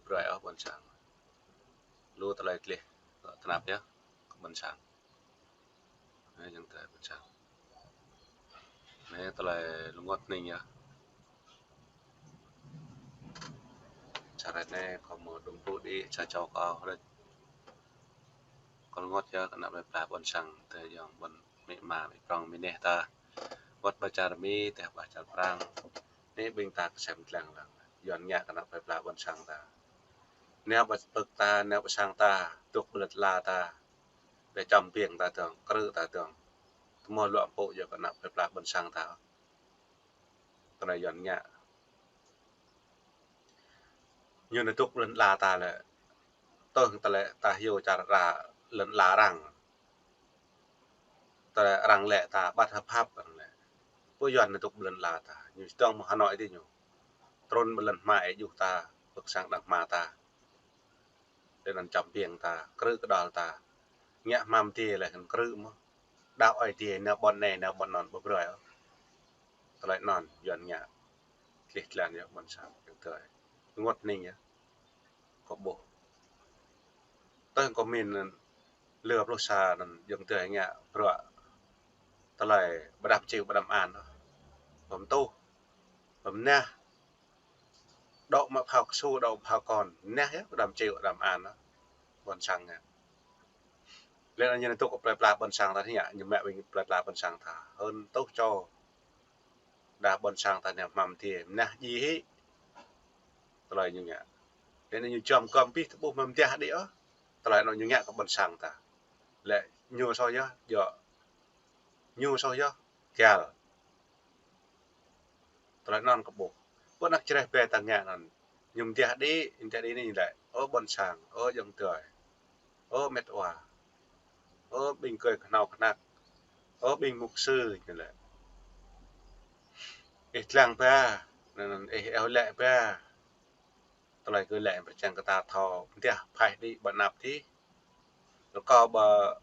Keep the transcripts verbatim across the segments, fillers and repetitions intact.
brơi ôh ƀôn sang. Lu tơlơi gleh, tơnap yơh, kơ ƀôn sang. Anai, ayŏng adơi ƀôn sang. Anai tơlơi rơngot hning yơh. Čar anai kâo mơ̆ đŭng pơđĭ, ča čô kâo rĕč. Kâo rơngot yơh kơ ană plơi pla ƀôn sang, tơ ayŏng ƀôn amĭ ama, amĭ prŏng, amĭ neh ta. Wơ̆t ƀơi čar Mi, tơdah ƀơi čar Prang. Anai ƀing ta kơsem lăng lăng. Yuan ngă kơ ană plơi pla ƀôn sang ta. Nao ƀơi pơk ta, nao ƀơi sang ta, dŏ ƀơi lŏn ala ta. Ƀĕ čăm ƀing ta dơ̆ng, krư̆ ta dơ̆ng. Tơmơ̆ luă pô yơh kơ ană plơi pla ƀôn sang ta. Tơlơi Yuan ngă. Ñu nao dŏ lŏn ala ta lĕ. Tơ̆ng tơlơi ta hyu čar ra lŏn ala arăng. Tơlơi arăng lĕ ta ƀăt hơp hăp arăng lĕ. Pô Yuan nao dŏ lŏn ala ta. Ñu čơdơ̆ng mơ̆ng Hà Nội dih ñu. Trŭn ƀơi lŏn hma ơi yŭ ta, pơk sang đang hma ta. Lĕ anŭn čăm ƀing ta, krư̆ kơđŏl ta. Ngă hmam dih lĕ kăn krư̆ mơ̆n. Đaŏ Ơi Adai nao ƀôn anai, nao ƀôn anŭn ƀu brơi ôh. Tơlơi anŭn Yuan ngă. Gleh glan yơh ƀôn sang ayŏng adơi. Rơngot hning yơh. Kâo ƀuh. Tơ̆ng kâo min anŭn lơ pluh sa anŭn ayŏng adơi ngă bruă. Tơlơi ƀu đăm čeo ƀu đăm an. Ƀu tuh. Ƀu mơnah. Dŏ mă phao kơsu, dŏ phao kon. Mơnah yơh, ƀu đăm čeo ƀu đăm an. Ƀôn sang ngă. Lĕ anŭn ñu nao dŏ kơ plơi pla ƀôn sang ta hĭ ngă, ñu mă ƀing plơi pla ƀôn sang ta. Hơn tuh čô. Đah ƀôn sang ta nao hmam dih, mơnah djai hĭ. Tơlơi ñu ngă. Lĕ anŭn ñu čăm kơm pih tơƀuh mơ̆ mơdah đĭ ôh. Tơlơi anŭn ñu ngă kơ ƀôn sang ta. Lĕ ñu soh yơh, djơ̆. Ñu soh yơh, găl. Tơlơi anŭn kâo ƀuh. Ƀu anăk čơreh bĕ ta ngă anŭn. Ñu mơdah đĭ, mơdah đĭ anai lĕ. Ơ ƀôn sang, ơ ayŏng adơi. Ơ met wa. Ơ ƀing kơi kơhnâo kơhnăk. Ơ ƀing mục sư ñu lĕ. Ih lăng bĕ. Anŭn, anŭn, ih iâu laĭ bĕ. Tơlơi kơ lĕ pơčang kơ ta thâo mơdah phaih đĭ ƀơi anăp dih. Rơkâo ƀơi,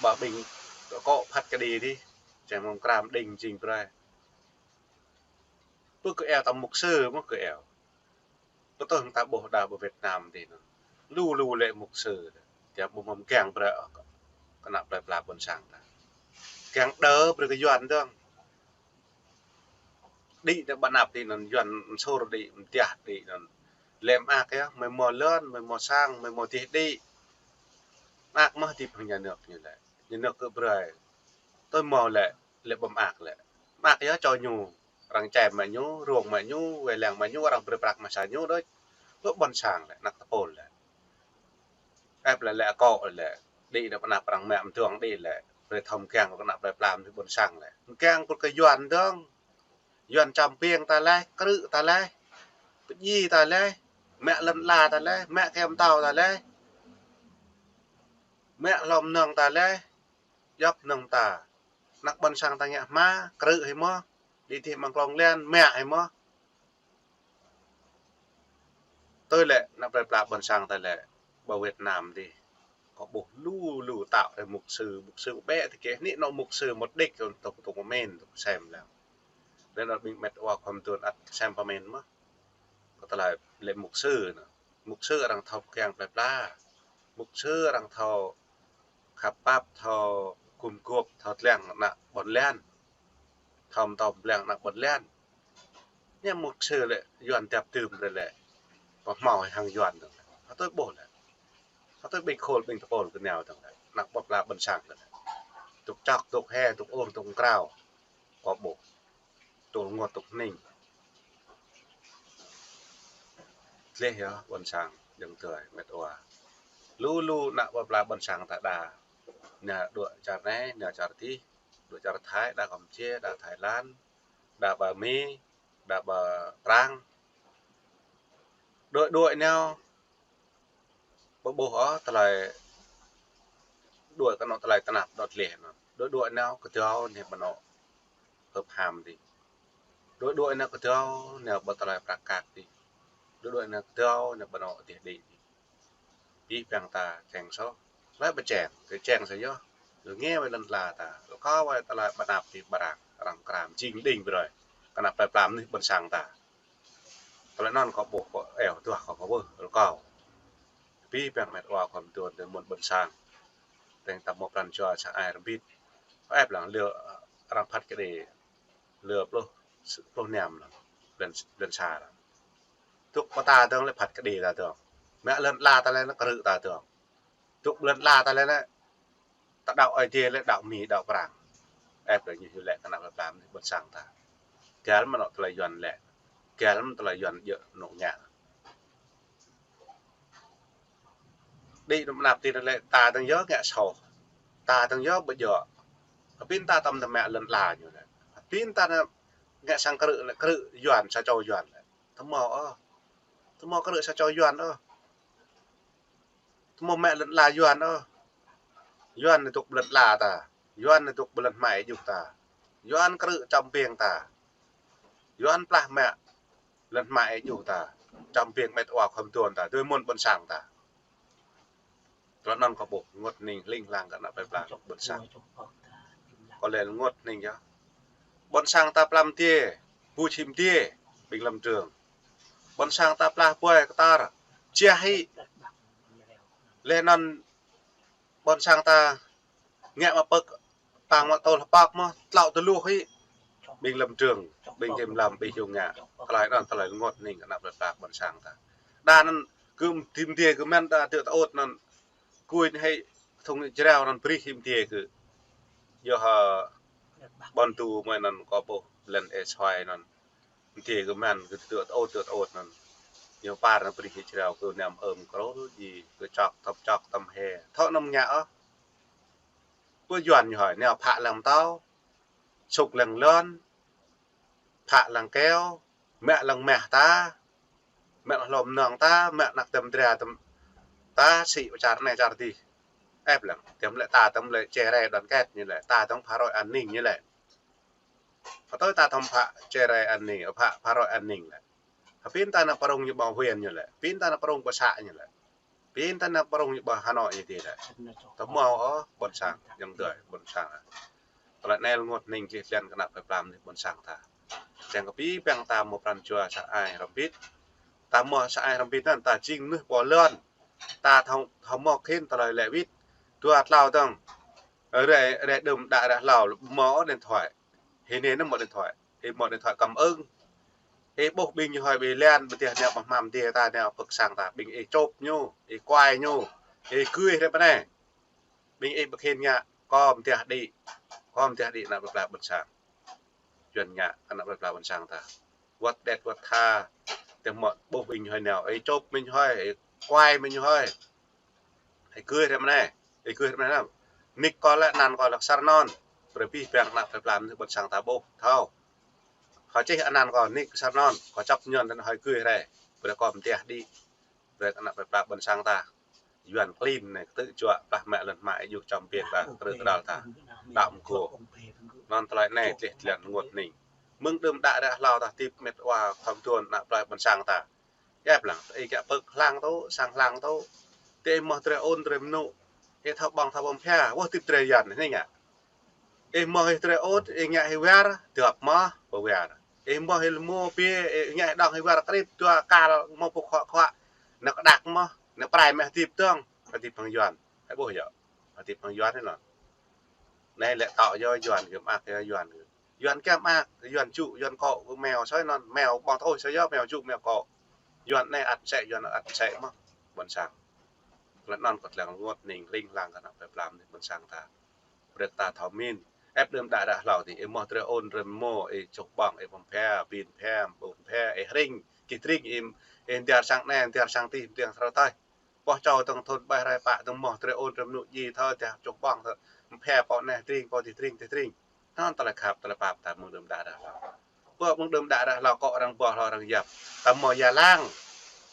ƀơi ƀing rơkâo phat kơđi dih. Čang mơ̆ng kram đing jing brơi. Pơ kơ iâu ta mục sư mơ̆ kơ iâu. Pơtơ̆ng ta ƀuh đa ƀơi Việt Nam dih anŭn. Lu lu lĕ mục sư. Tiap ƀu mơ̆ kiăng brơi ôh kơ ană plơi pla ƀôn sang ta. Kiăng đơ brơi kơ Yuan dơ̆ng. Đĭ nao ƀơi anăp dih anŭn Yuan mơsur đĭ, mơdah đĭ anŭn. Lĕ mơak yơh, mơi mơ̆ lŏn, mơi mơ̆ sang, mơi mơ̆ dih đĭ. Mơak mơ̆ dih phang nhà nước ñu lĕ. Nhà nước kơ brơi. Tui mơ̆ lĕ, lĕ ƀu mơak lĕ. Mơak yơh čô ñu. Arăng čem mă ñu, rông mă ñu, wai lăng mă ñu, arăng brơi prăk mă sa ñu đôč. Lu ƀôn sang lĕ, anăk tơpul lĕ. Ĕp lĕ lĕ akŏ lĕ. Đĭ nao ƀơi anăp arăng mă mơdơ̆ng đĭ lĕ. Brơi thâo mơkiăng kơ ană plơi pla mơnuih ƀôn sang lĕ. Mơkiăng kơ kơ Yuan dơ̆ng. Yuan čăm ƀing ta laih, krư̆ ta laih. Pơdjai ta laih. Mă lŏn ala ta laih, mă kơyâo pơtao ta laih. Mă hlô mơnơ̆ng ta laih. Djŏp mơnơ̆ng ta. Anăk ƀôn sang ta ngă hma, krư̆ hĭ mơ̆. Đĭ dih amăng klŏng lăn, mă hĭ mơ̆. Tui lĕ, ană plơi pla ƀôn sang ta lĕ, ƀơi Việt Nam dih. Kâo ƀuh lu lu tao rai mục sư, mục sư ƀĕ tơ kĕ, anai anŏ mục sư mơ̆t đĭ kơ tŭk tŭk mơmen, tŭk sem lăng. Lĕ anŏ ƀing met wa khŏm tuan ăt sem pơmen mơ̆. Kơ tơlơi lĕ mục sư anŭn. Mục sư arăng thâo kiăng plơi pla. Mục sư arăng thâo khăp pap, thâo gum gôp, thâo lăng ană ƀôn lan. Thâo mơtô lăng ană ƀôn lan. Ñu mục sư lĕ Yuan dăp tưm lĕ lĕ. Pơhmâo hăng Yuan dơ̆ng lĕ. Hơtui ƀuh lĕ. Hơtui ƀing khul, ƀing tơpul kơ nao dơ̆ng lĕ. Anăk ƀơi pla ƀôn sang dơ̆ng lĕ. Tŭk čŏk, tŭk he, tŭk ur, tŭk krao. Kâo ƀuh. Tŭl rơngot tŭk hning. Gleh yơh ƀôn sang, ayŏng adơi, met wa. Lu lu ană ƀơi pla ƀôn sang ta đa. Nao dŏ čar anai, nao čar dih, dŏ čar Thái, đa Campuchia, đa Thái Lan, đa ƀơi Mi, đa ƀơi Prang. Dŏ dŏ nao, ƀu ƀuh ôh tơlơi, dŏ kơ anŏ tơlơi tơnap dŏ gleh anŭn. Dŏ dŏ nao kơdâo nao ƀơi anŏ hơp ham dih. Dŏ dŏ nao kơdâo nao ƀơi tơlơi prăk kăk dih. Dŏ dŏ nao kơdâo nao ƀơi anŏ dih đĭ dih. Pih păng ta čeng soh. Laih pơčeng, kơ čeng soh yơh. Lu ngă wai lŏn ala ta. Lu kơ wai tơlơi ƀơi anăp dih ƀơi arăng, arăng kram jing đing brơi. Kơ ană plơi pla mơnuih ƀôn sang ta. Tơlơi anŭn kâo ƀuh kâo eo tuah kâo kâo ƀuh rơkâo. Abih bang met wa khua mơtuôn tui mơ̆n ƀôn sang. Tơ̆ng ta mơ̆ pran jua sa ai rơbit. Kâo ĕp lăng lơ arăng phat kơđi lơ pluh, pluh năm lăng. Lŏn, lŏn sa lăng. Tŭk pơta tơ̆ng lĕ phat kơđi ta tơ̆ng. Mă lŏn ala ta lĕ nao krư̆ ta tơ̆ng. Tŭk lŏn ala ta lĕ nao ta đaŏ Ơi Adai lĕ đaŏ Mi đaŏ Prang. Ĕp lăng ñu hyu lĕ kơnăp lĕ plam ƀôn sang ta. Găl mơ̆ anŏ tơlơi Yuan lĕ. Găl mơ̆ tơlơi Yuan djơ̆ anŏ ngă. Đĭ nŭp năp ti lĕ ta tơ̆ng yơh ngă soh. Ta tơ̆ng yơh ƀu djơ̆. Pin ta tơm tơmă lŏn ala ñu lĕ. Pin ta ngă sang krư̆ lĕ krư̆ Yuan sa čô Yuan lĕ. Tơmâo ôh. Tơmâo krư̆ sa čô Yuan ôh. Tơmâo mă lŏn ala Yuan ôh. Yuan anai tŭk lŏn ala ta. Yuan anai tŭk lŏn hmai djuh ta. Yuan krư̆ čăm biêng ta. Yuan plah mă lŏn hmai djuh ta. Čăm biêng met wa khua mơtuôn ta. Tui mơ̆n ƀôn sang ta. Tơlơi anŭn kâo ƀuh rơngot hning hling hlang kơnăp plơi pla ƀôn sang. Kâo lĕ rơngot hning yơh. Ƀôn sang ta plam tiê, bu čim tiê, ƀing lăm trường. Ƀôn sang ta plah ƀuai kơtar, čeh hĭ. Lĕ anŭn ƀôn sang ta ngă mă pơ̆k, pang mă tơl hơpăk mơ̆, tlâo tơluh hĭ. Ƀing lăm trường, ƀing čim lăm, ƀing hiu ngă. Tơlơi anŭn tơlơi rơngot hning kơnăp plơi pla ƀôn sang ta. Đa anŭn kơ tim tiê kơ men ta tơ̆ tơôt anŭn. Kui hĭ thŭng jrao anŭn brih hĭ mơtiê kơ. Yơh, ơ, ƀôn tu mơi anŭn kâo ƀuh lĕ ê suai anŭn. Mơtiê kơ men kơ tơ̆ tơôt tơ̆ tơôt anŭn. Yơh par anŭn brih hĭ jrao kơ năm ơm krôl ji kơ čŏk tơm čŏk tơm he. Thâo anŭn ngă ôh. Pơ Yuan ñu hơi, nao phă lăng mơtâo. Sŭk lăng lŏn. Phă lăng keo, mă lăng mah ta, mă lăng hlô mơnơ̆ng ta, mă năk tơm dra tơm ta, sĭ pơ čar anai čar adih. Ĕp lăng, tơm lĕ ta tơm lĕ chia rẽ đoàn kết ñu lĕ, ta tơm phá rối an ninh ñu lĕ. Pơtơi ta tơm phă chia rẽ an ninh, phă, phá rối an ninh lĕ. Pin ta nao prŏng ñu ƀơi huyện ñu lĕ, pin ta nao prŏng pơ xã ñu lĕ. Pin ta nao prŏng ñu ƀơi Hà Nội ñu ti lĕ. Tơmâo ôh ƀôn sang, yang dơi ƀôn sang. Tơlơi anai rơngot hning čih lĕ kơnăp plơi pla ƀôn sang ta. Čang kơ abih bang ta mơ̆ pran jua sa ai rơmbit. Ta mơ̆ sa ai rơmbit anŭn ta jing mơnuih pô lŏn. Ta thâo, thâo mơ̆ khĭn tơlơi lĕ wĭt. Dua tlâo tơ̆ng. Rai, rai đưm đă rai hlâo mơ̆ điện thoại. Hĭ anai anŭn mơ̆ điện thoại. Ih mơ̆ điện thoại cảm ứng. Ih ƀuh ƀing ñu hơi ƀu lĕn, ƀu tiah nao pơhmam tiê ta nao pơ̆k sang ta, ƀing ih čŏp ñu, ih kuai ñu, ih gưi rai pơ anai. Ƀing ih ƀu khĭn ngă, kơ mơtiah đĭ, kơ mơtiah đĭ kơnăp plơi pla ƀôn sang. Yuan ngă kơnăp plơi pla ƀôn sang ta. Wơ̆t đĕt wơ̆t tha, tơ̆ng mơ̆ ƀuh ƀing ñu hơi nao, ih čŏp ƀing ñu hơi, ih kuai ƀing ñu hơi. Ih gưi rai pơ anai, ih gưi rai pơ anai lăm. Nik kâo lĕ anăn kâo lĕ Kơsar Nôn, brơi abih bang kơnăp plơi pla ƀôn sang ta ƀuh, thâo. Kâo čih anăn kâo nik Kơsar Nôn, kâo čăp ñuăn tơ̆n hơi gưi rai, brơi kơ mơtiah đĭ. Brơi kơnăp plơi pla ƀôn sang ta. Yuan klin anai, kơtư̆ juă, plah mă lŏn hmai djuh čăm biêng ta, krư̆ kơdăl ta. Đaŏ mơgô. Anŭn tơlơi anai čih lĕ rơngot hning. Mơ̆ng đưm đă rai hlâo ta hơdip met wa khua mơtuôn kơnăp plơi ƀôn sang ta. Ĕp lăng, ih kiăng pơ̆k hlang tŭ, sang hlang tŭ. Tơ ih mơ̆ drơi ôn drơi mơnŭ. Ih thâo ƀơ̆ng thâo pơm phia, wơh hơdip drơi Yuan anai ngă. Ih mơ̆ ih drơi ôt, ih ngă ih war, dŏp mơ̆ pơ war. Ih mơ̆ ih lơmô pia, ih ngă ih đŏng ih war krip, dua kal mơ̆ pơkhuă khuă. Nao kơđăk mơ̆, nao prai mă hơdip dơ̆ng, hơdip hăng Yuan. Hơi ƀuh yơh, hơdip hăng Yuan anai lŏn. Anai lĕ tŏ yơh Yuan kơ mơak yơh Yuan kơ. Yuan kơ mơak, Yuan čŭ, Yuan kŏ, kơ meo soi anŭn, meo ƀơ̆ng tơ̆ ôh soi yơh, meo čŭ, meo kŏ. Yuan anai ăt sĕ, Yuan ăt sĕ mơ̆, ƀôn sang. Lĕ anŭn kơ tơlơi rơngot hning hling hlang kơnăp plơi pla ƀôn sang ta. Brơi ta thâo min. Ĕp đưm đă rai hlâo ti, ih mơ̆ drơi ôn drơi mơnŭ, ih čuh ƀơ̆ng, ih pơm phia, bin phia, ƀun phia, ih hring, kih tring, ih, ih diar sang anai, diar sang adih, diar sang tơdơi. Pô čô tơ̆ng thun ƀai rai pă tơ̆ng mơ̆ drơi ôn drơi mơnŭ ji thơ, diar čuh ƀơ̆ng thơ, pơm phia pô anai tring, pô adih tring, adih tring. Anŭn tơlơi khăp, tơlơi pap ta mơ̆ng đưm đă rai hlâo. Pô mơ̆ng đưm đă rai hlâo kŏ arăng ƀuh hlâo arăng yap. Ta mơ̆ ia lăng.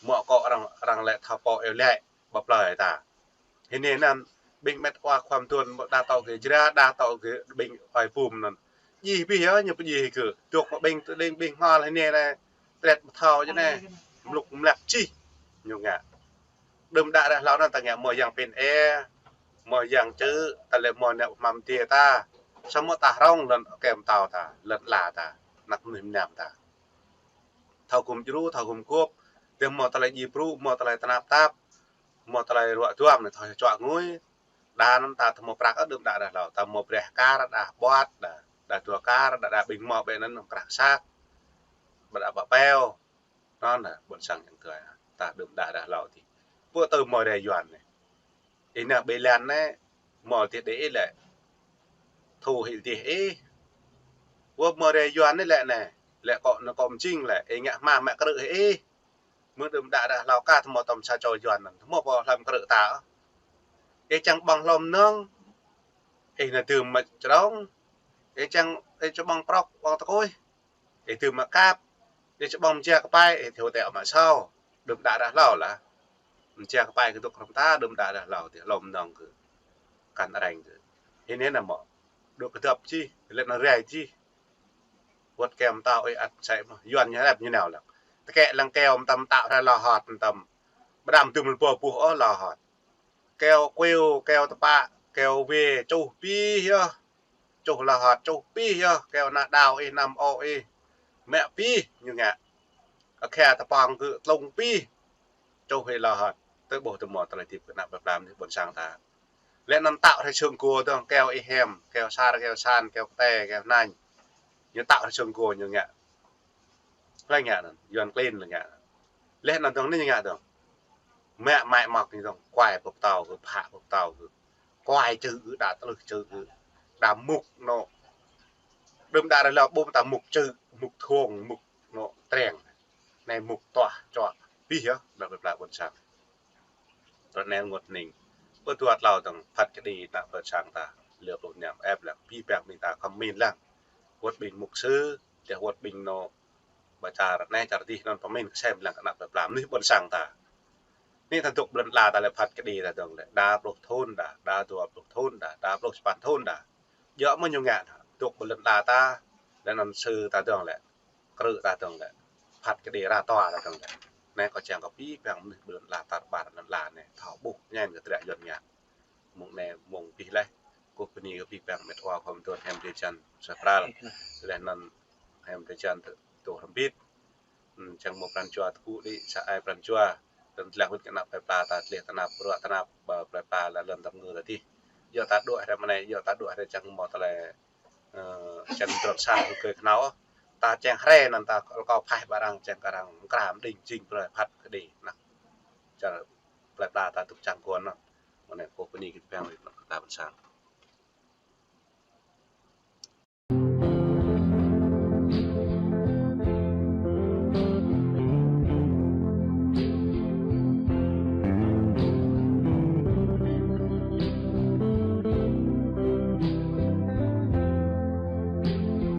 Mơ̆ kŏ arăng, arăng lĕ thâo pô eo lĕ. Ƀă plơi ta. Hĭ anai anŭn ƀing met wa khua mơtuôn đa tŏ gơ̆ jra, đa tŏ gơ̆ ƀing ơi bum anŭn. Djai abih yơh, ñu pơdjai gơ̆. Dŏ mă ƀing tơđing ƀing hngol hĭ anai lĕ. Tret mơthâo jơ̆ anai. Mlŭk mlăk čih. Ñu ngă. Đưm đă rai hlâo anŭn ta ngă mơ̆ yang pin e. Mơ̆ yang čư̆, ta lĕ mơ̆ nao pơhmam tiê ta. Samơ̆ ta hrŏng lŏn kem tao ta, lŏn ala ta. Năk mơnuih mơnam ta. Thâo gum djru, thâo gum gôp. Tơdah hmâo tơlơi djai brŭ, hmâo tơlơi tơnap tap, hmâo tơlơi ruă duăm anai thâo čuă ngui. Đa anŭn ta thâo hmâo prăk ôh, đưm đă rơh hlâo. Ta hmâo breh kar, đa ƀuăt, đa, đa dua kar, đa, đa ƀing hmâo ƀĕ anŭn krah kơsăk. Ƀă đa ƀă peo. Anŭn anai, ƀôn sang yang tơi. Ta đưm đă rơh hlâo adih. Pơ tơ hmâo rai Yuan anai. Ih nao ƀơi lŏn anai, hmâo adih đe ih lĕ. Thu hil adih ih. Wơ̆t hmâo rai Yuan anai lĕ anai. Lĕ kâo anai kâo mơjing lĕ. Ih ngă hmua mă krư̆ ih. Mơ̆ng đưm đă rơh hlâo kah hmâo tơm sa čô Yuan anŭn. Hmâo pô hlăm krư̆ ta. Ih čang ƀơ̆ng hlô mơnơ̆ng. Ih nao dưm mă črông. Ih čang, ih čang ƀơ̆ng prŏk, ƀơ̆ng tơkuih. Ih dưm mă kăp. Ih čang ƀơ̆ng mơja kơpai, ih thiu teo mă asâo. Đưm đă rơh hlâo lah. Mơja kơpai kơ dŏ hrŏm ta, đưm đă rơh hlâo, ti hlô mơnơ̆ng kơ. Kăn areng kơ. Ih anai nao mơ̆. Dŏ kơdŏp čih, lĕ nao rai čih. Wơ̆t keo mơtao ih ăt sĕ mơ̆. Yuan ñu rep ñu nao lăng. Tơkĕ lăng keo mơtam mơtao rai lŏ hŏt mơtam. Ƀơđam tŭm lơbô ƀuh ôh lŏ hŏt. Keo kuiu, keo tơpă, keo wê, čuh abih yơh. Čuh lŏ hŏt, čuh abih yơh. Keo ană đao ih, anăm ôh ih. Mă abih ñu ngă. Akha tơpŏng kơ tlung abih. Čuh ih lŏ hŏt. Tơ ƀuh tơ hmâo tơlơi hơdip kơ ană plơi pla mơnuih ƀôn sang ta. Lĕ anŭn tao rai sương gua dơ̆ng, keo ih hiam, keo sar, keo san, keo kơtê, keo hnanh. Ñu tao rai sương gua ñu ngă. Lĕ ngă anŭn, Yuan klin lĕ ngă. Lĕ anŭn dơ̆ng anai ngă dơ̆ng. Mă mai mŏk anai dơ̆ng, kuai pơtâo kơ, phă pơtâo kơ. Kuai čư̆ kơ, đa tơlưh čư̆ kơ. Đa mŭk anŭn. Đưm đă rơh hlâo ƀu ta mŭk čư̆, mŭk thuông, mŭk anŭn treng. Anai mŭk tuah, čuă. Abih yơh, đa plơi pla ƀôn sang. Rơnel ngot ning. Pơ dua tlâo dơ̆ng phat kơđi ană plơi sang ta. Lơ pluh năm ĕp lăng. Abih bang ƀing ta khŏm min lăng. Wơ̆t ƀing mục sư, tơdah wơ̆t ƀing anŭn. Ƀă čar anai čar adih anŭn pơmin kơsem lăng kơ ană plơi pla mơnuih ƀôn sang ta. Anai ta dŏ ƀơi lŏn ala ta lĕ phat kơđi ta dơ̆ng lĕ. Đa pluh thŭn đa, đa dua pluh thŭn đa, đa pluh sapăn thŭn đa. Yua mơ̆ ñu ngă ta. Dŏ ƀơi lŏn ala ta, lĕ anŭn sư ta dơ̆ng lĕ. Krư̆ ta dơ̆ng lĕ. Phat kơđi rơtua ta dơ̆ng lĕ. Anai kâo čang kơ abih bang mơnuih ƀơi lŏn ala ta ƀar lŏn ala anai. Thâo ƀuh ñen kơ tơlơi Yuan ngă. Mông anai mông abih laih. Kâo bơni kơ abih bang met wa khŏm tuan hiam drơi jăn sa pral. Laih anŭn hiam drơi jăn tơ, tơ hrŏm hơbĭt. Ư, čang hmâo pran jua tơgŭ đĭ, sa ai pran jua. Lŏn tơleh wơ̆t kơ ană plơi pla ta tơleh tơnap, bruă tơnap, ƀă plơi pla lŏn tơm ngư ta adih. Yua ta dŏ hrơi mơnai, yua ta dŏ hrơi čang hmâo tơlơi, ơ, čang drŏng sa hơgơi kơnâo. Ta čang hrơi anŭn ta kâo phaih ƀă arăng čang kơ arăng mơkra mơđing jing brơi phat kơđi. Nah, čar plơi pla ta tŭk čang kuan anŭn. Mơnai kâo bơni kơ abih bang mơnuih ƀôn sang.